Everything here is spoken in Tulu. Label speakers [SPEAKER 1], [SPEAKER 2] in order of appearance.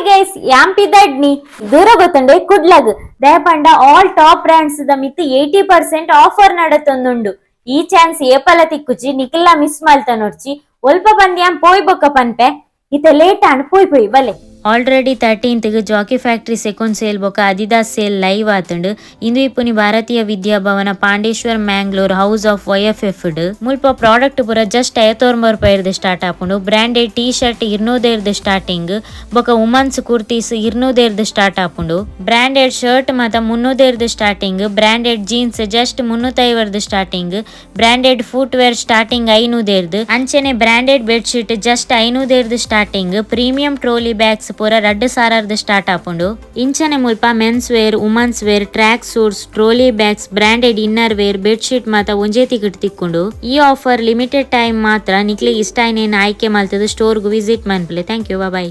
[SPEAKER 1] ಗೈಸ್, ಯಾಂಪಿದಡ್ನಿ ದೂರ ಗೊತ್ತುಂಡೆ ಕುಡ್ಲಗ್. ದಯಪಂಡ ಆಲ್ ಟಾಪ್ ಬ್ರಾಂಡ್ಸ್ ದ ಮಿತ್ 80% ಆಫರ್ ನಡತೊಂದುಂಡು. ಈ ಚಾನ್ಸ್ ಏಪಲ ತಿಕ್ಕುಜಿ, ನಿಖಿಲ್ಲ ಮಿಸ್ ಮಲ್ತನೊರ್ಚಿ. ಒಲ್ಪ ಬಂದ್ಯಾಂ ಪೋಯ್ ಬೊಕ್ಕ ಪನ್ಪೆ. ಇತ್ತೆ ಲೇಟ್ ಆಂಡ್, ಪೋಯ್ ಪೋಯ್ ಬಲೆ.
[SPEAKER 2] ಆಲ್ರೆಡಿ 13ತ್ ಜಾಕಿ ಫ್ಯಾಕ್ಟರಿ ಸೆಕೆಂಡ್ ಸೇಲ್ ಬೊಕ ಅದಿದಾಸ್ ಸೇಲ್ ಲೈವ್ ಆತುಂಡು. ಇಂದು ಇಪ್ಪುನಿ ಭಾರತೀಯ ವಿದ್ಯಾಭವನ, ಪಾಂಡೇಶ್ವರ್, ಮ್ಯಾಂಗ್ಳೂರ್, ಹೌಸ್ ಆಫ್ ವೈಎಫ್ಎಫ್ ಡ್. ಮುಲ್ಪ ಪ್ರಾಡಕ್ಟ್ ಪೂರ ಜಸ್ಟ್ 59 ರೂಪಾಯಿರ್ದ್ ಸ್ಟಾರ್ಟ್ ಆಪುಂಡು. ಬ್ರಾಂಡೆಡ್ ಟೀ ಶರ್ಟ್ 200ರ್ದ್ ಸ್ಟಾರ್ಟಿಂಗ್. ಬೊಕ ವುಮನ್ಸ್ ಕುರ್ತೀಸ್ 200ರ್ದ್ ಸ್ಟಾರ್ಟ್ ಆಪುಂಡು. ಬ್ರಾಂಡೆಡ್ ಶರ್ಟ್ ಮಾತ 300ರ್ದ್ ಸ್ಟಾರ್ಟಿಂಗ್. ಬ್ರಾಂಡೆಡ್ ಜೀನ್ಸ್ ಜಸ್ಟ್ 350ರ್ದ್ starting. Branded footwear starting 500ರ್ದ್. ಅಂಚನೆ ಬ್ರಾಂಡೆಡ್ ಬೆಡ್ ಶೀಟ್ ಜಸ್ಟ್ 500ರ್ದ್ ಸ್ಟಾರ್ಟಿಂಗ್. ಪ್ರೀಮಿಯಂ ಟ್ರೋಲಿ ಬ್ಯಾಗ್ಸ್ ಪೂರ 2000ರ್ದ್ ಸ್ಟಾರ್ಟ್ ಆಪುಂಡು. ಇಂಚನೆ ಮುಲ್ಪ men's wear, women's wear, track suits, trolley bags, branded inner wear, bed sheet ಮಾತ ಒಂಜೇ ತಿಕಟ್ ತಿಕ್ಕುಂಡು. ಈ ಆಫರ್ ಲಿಮಿಟೆಡ್ ಟೈಮ್ ಮಾತ್ರ. ನಿಕ್ಲೆ ಇಷ್ಟ ಆಯ್ನೇನ್ ಆಯ್ಕೆ ಮಲ್ತದ ಸ್ಟೋರ್ಗ್ ವಿಸಿಟ್ ಮನ್ಪುಲೆ. Thank you, bye.